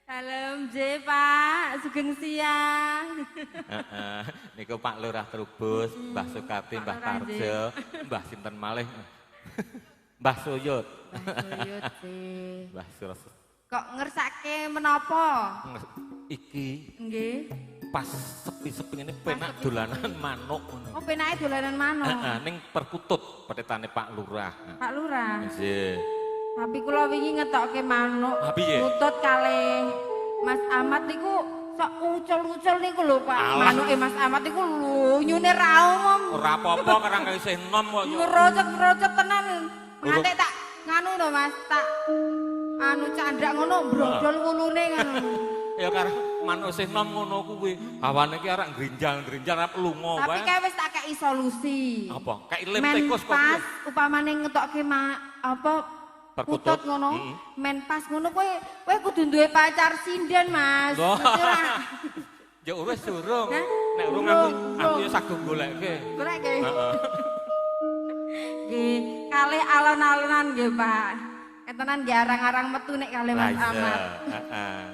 Dalem J Pak, sugeng siang. Heeh. Niku Pak Lurah Trubus, Mbah Sukati, Mbah Tarjo, Mbah sinten malih. Mbah Suyut. Mbah Suyut sih. Mbah Suros. Kok ngersake menapa? Iki nggih. Pas sepi-sepi ngene penak dolanan manuk ngono. Oh, penake dolanan manuk. Heeh, ning perkutut petetane Pak Lurah. Pak Lurah. Nggih. Tapi kula wingi ngetokke manuk. Kutut kalih Mas Ahmad niku sok ucul-ucul niku lho Pak. Manuke Mas Ahmad niku lunyune ra umum. Ora apa-apa karang isih enom kok. Ngerocot-ngerocot tenan. Nganti tak nganu lho Mas, tak anu candrak ngono brodol wulune ngono. Ya karang manuk isih enom ngono kuwi. Hawane iki arek grinjal-grinjal arep lunga wae. Tapi kae wis tak kei solusi. Apa? Kei lem tikus kok. Pas upamane ngetokke apa kutut ngono, men pas ngono kowe kowe kudu duwe pacar sinden, Mas. Mesti ora. Ya wis durung. Nek urung aku ya saguh goleke. Goleke. Heeh. Nggih, kalih alon-alonan nggih, Pak. Ketenan nggih arang-arang metu nek kalih Mas Ahmad. Heeh.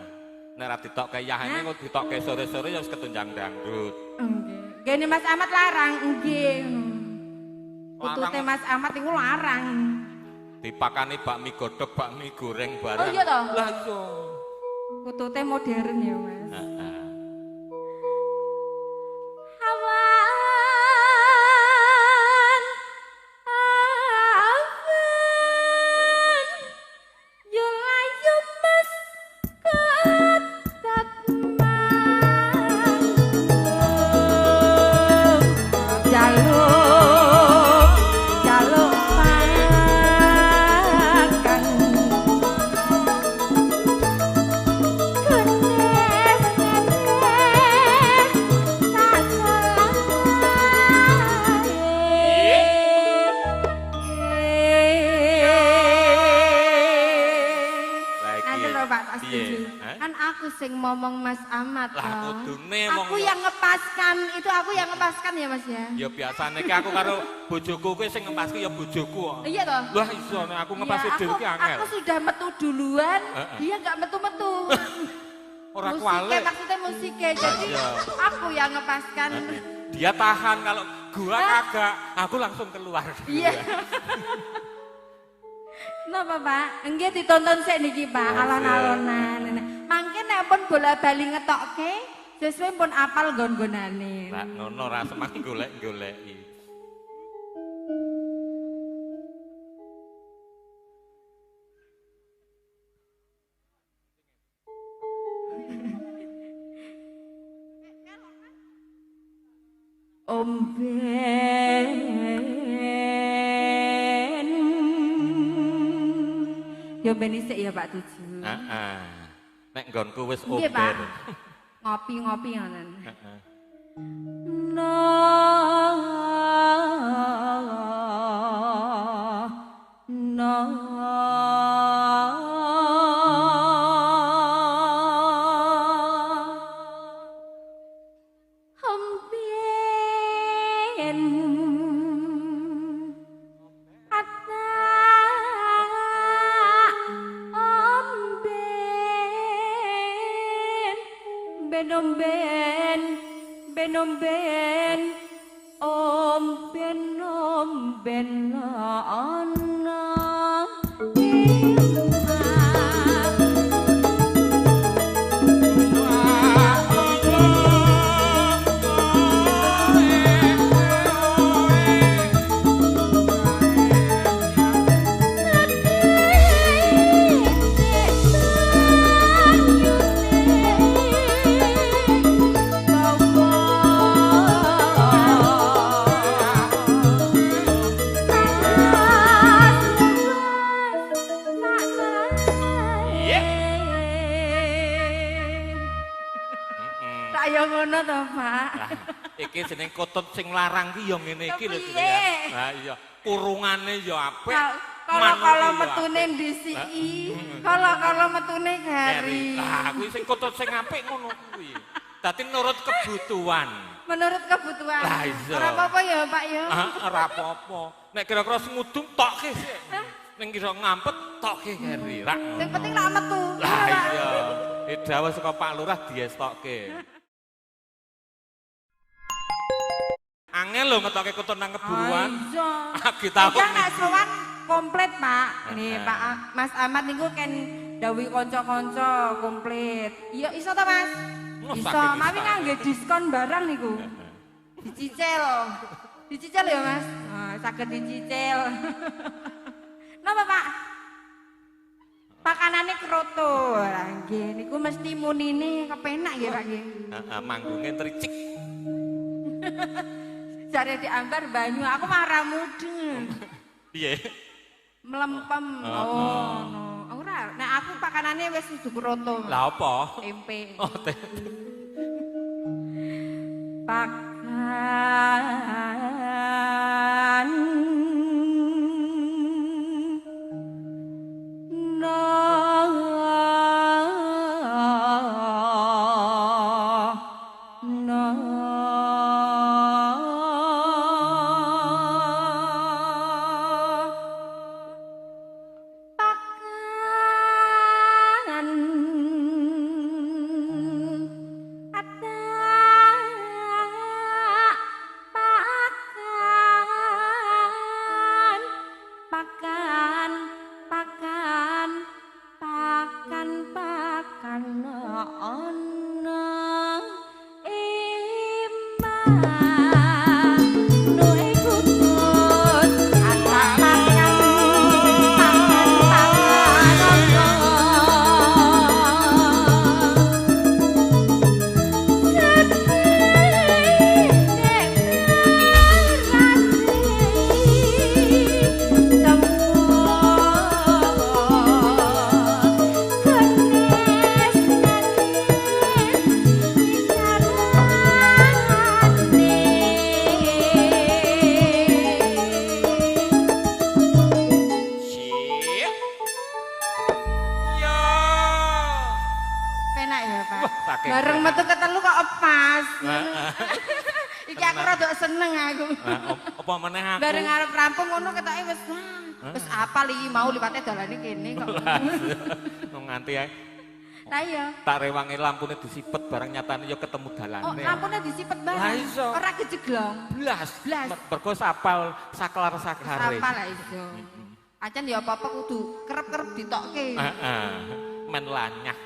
Nek ora ditokke yahane kok ditokke sore-sore ya wis ketunjang dangdut. Nggih. Gene Mas Ahmad larang nggih. Kutute Mas Ahmad iku larang. Dipakani bakmi godhog, bakmi goreng barang. Oh iya toh? Lah iya. Kutute modern ya, Mas. Heeh. Awan awan yo layu Mas ketat manggung jaluk jaluk pakan kenes kenes tak Nanti lho Pak, tak setuju. Kan aku sing ngomong Mas Ahmad. Lah kudune mong aku yang ngepaskan, itu aku yang ngepaskan ya Mas ya. Ya biasane ki aku karo bojoku kuwi sing ngepaske ya bojoku kok. Iya toh? Lah iso nek aku ngepaske dhewe ki angel. Aku sudah metu duluan, dia enggak metu-metu. Ora kuwalik. Maksudnya musiknya, jadi aku yang ngepaskan. Dia tahan kalau gua kagak, aku langsung keluar. Iya. Napa Pak? Nggih ditonton sik niki Pak, alon-alonan. Mangke nek pun bola-bali ngetokke, sesuai pun apal nggon-nggonane. Lah ngono ra semang golek-goleki. Omben ya ben isik ya Pak Tuju. Heeh. Nek nggonku wis omben. Ngopi-ngopi ngoten. Heeh. No no omben ben ben omben omben omben ana Iki jeneng kutut sing larang ki ya ngene iki lho jenenge. Lah iya, kurungane ya apik. Kala-kala metune ndisiki, kala-kala metune gari. Lah kuwi sing kutut sing apik ngono kuwi. Dadi nurut kebutuhan. Menurut kebutuhan. Lah iya. Ora apa-apa ya, Pak ya. Ora apa-apa. Nek kira-kira sing ngudung tokke sik. Ning kira ngampet tokke gari. Sing penting lak metu. Lah iya. Dawuh saka Pak Lurah diestokke. Angel lho ngetoke kutut nang keburuan. Iya. Kita nek sowan komplit, Pak. Nih, Pak Mas Ahmad niku ken dawuhi kanca-kanca komplit. Iya iso ta, Mas? Iso, mawi ngangge diskon barang niku. Dicicil. Dicicil ya, Mas? Oh, saged dicicil. Napa, Pak? Pakanane kroto. Lah nggih niku mesti munine kepenak nggih, Pak nggih. Heeh, manggunge tricik. Jare diambar banyu, aku marah mudeng. Piye? Melempem. Oh, no. Ora, nek aku pakanane wis kudu kroto. Lah apa? Tempe. Oh, tempe. Pakan Bareng metu ketelu kok pas. Iki aku rada seneng aku. Apa meneh aku? Bareng arep rampung ngono ketoke wis wis apal iki mau liwate dalane kene kok. Nganti ae. Lah iya. Tak rewangi lampune disipet bareng nyatane ya ketemu dalane. Oh, lampune disipet bareng. Lah iso. Ora kejeglong. Blas. Blas. Mergo apal saklar-saklare. Apal lah iso. Ancen ya apa-apa kudu kerep-kerep ditokke. Heeh. Men lanyah.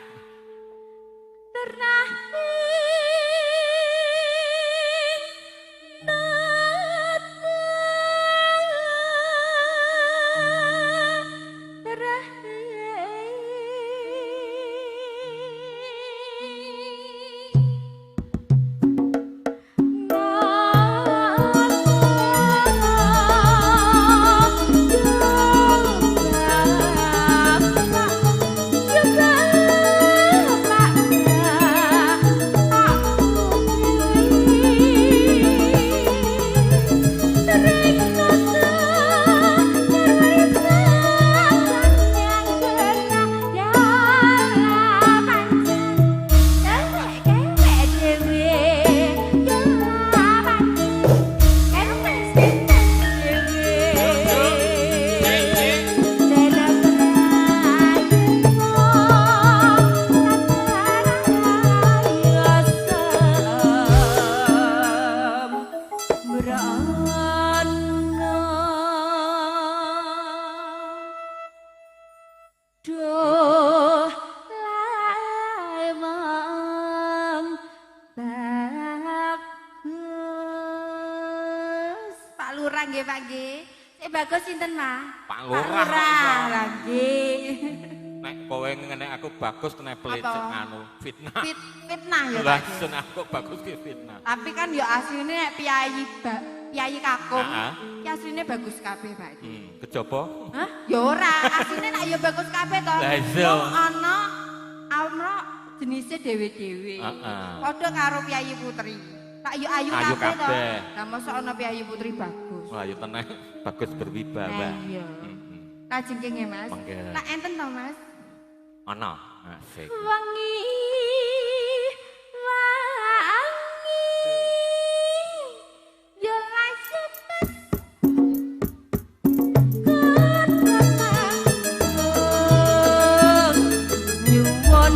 Bagus sinten, Mas? Pak Lurah. Lah nggih. Nek kowe ngenek aku bagus kena pelecet anu fitnah. Fitnah ya. Lah sen aku bagus ki fitnah. Tapi kan ya asline nek piyayi kakung, ki asline bagus kabeh, Pak. Kejaba? Hah? Ya ora, asline nek ya bagus kabeh to. Wong ana amro jenise dhewe-dhewe. Padha karo piyayi putri. Tak yo ayu kabeh to. Lah mosok ana piyayi putri bagus. Wah, ya tenang, bagus berwibawa. Iya. Lajeng kenge, Mas. Tak enten to, Mas? Ana. Asik. Wangi wangi yo lasepet nyuwun.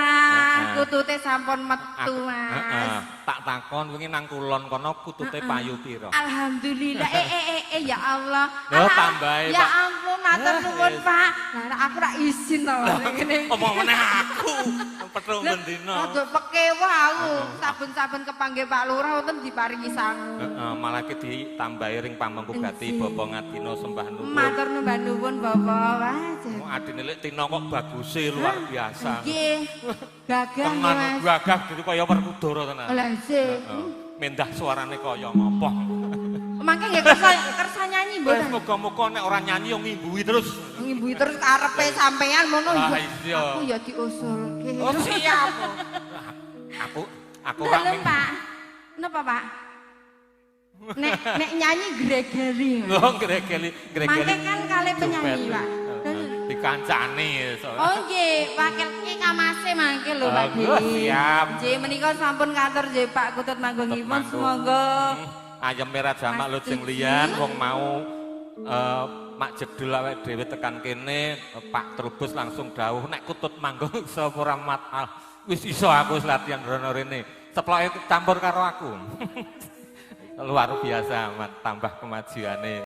Lurah, kutute sampun metu, Mas. Heeh. Tak takon wingi nang kulon kono kutute payu pira? Alhamdulillah. Eh, ya Allah. Lho, tambahi, Ya Pak. ampun, matur nuwun, Pak. Lah, aku rak izin to ngene. Omong meneh aku. Petruk bendina. Rada pekewah aku. Saben-saben kepanggih Pak Lurah wonten diparingi sangu. Heeh, malah ki ditambahi ring pamengku gati Bapak Ngadina sembah nuwun. Matur nuwun Bapak. Wah, jan. Oh, adine Lek Tina kok baguse luar biasa. Nggih. Gagah Tenan Mas. gagah dadi kaya Werkudara tenan. Lah sih. Heeh. Mendah suarane kaya ngopo. Mangke nggih kersa kersa nyanyi Wis mboten? muga-muga nek ora nyanyi yo ngimbuhi terus. Ngimbuhi terus karepe sampean ngono Ah, ya. iya. Aku ya diusulke. Oh, siap. Aku rak Dalem, ming Pak. Napa, Pak? Nek nek nyanyi gregeli. Lho, gregeli, gregeli. Mangke kan kalih penyanyi, Pak. Dikancani so. Oh nggih, wakil ki kamase mangke lho Pak Oh, siap. Nggih, menika sampun katur nggih Pak Kutut manggungipun, semoga Ayem merah jamak Mas lujeng Tuji. Liyan wong mau mak jedul awake dhewe tekan kene, Pak Trubus langsung dawuh nek Kutut manggung iso ora mat. Ah, wis iso, aku wis latihan rono rene. Ceploke campur karo aku. Luar biasa amat tambah kemajuane.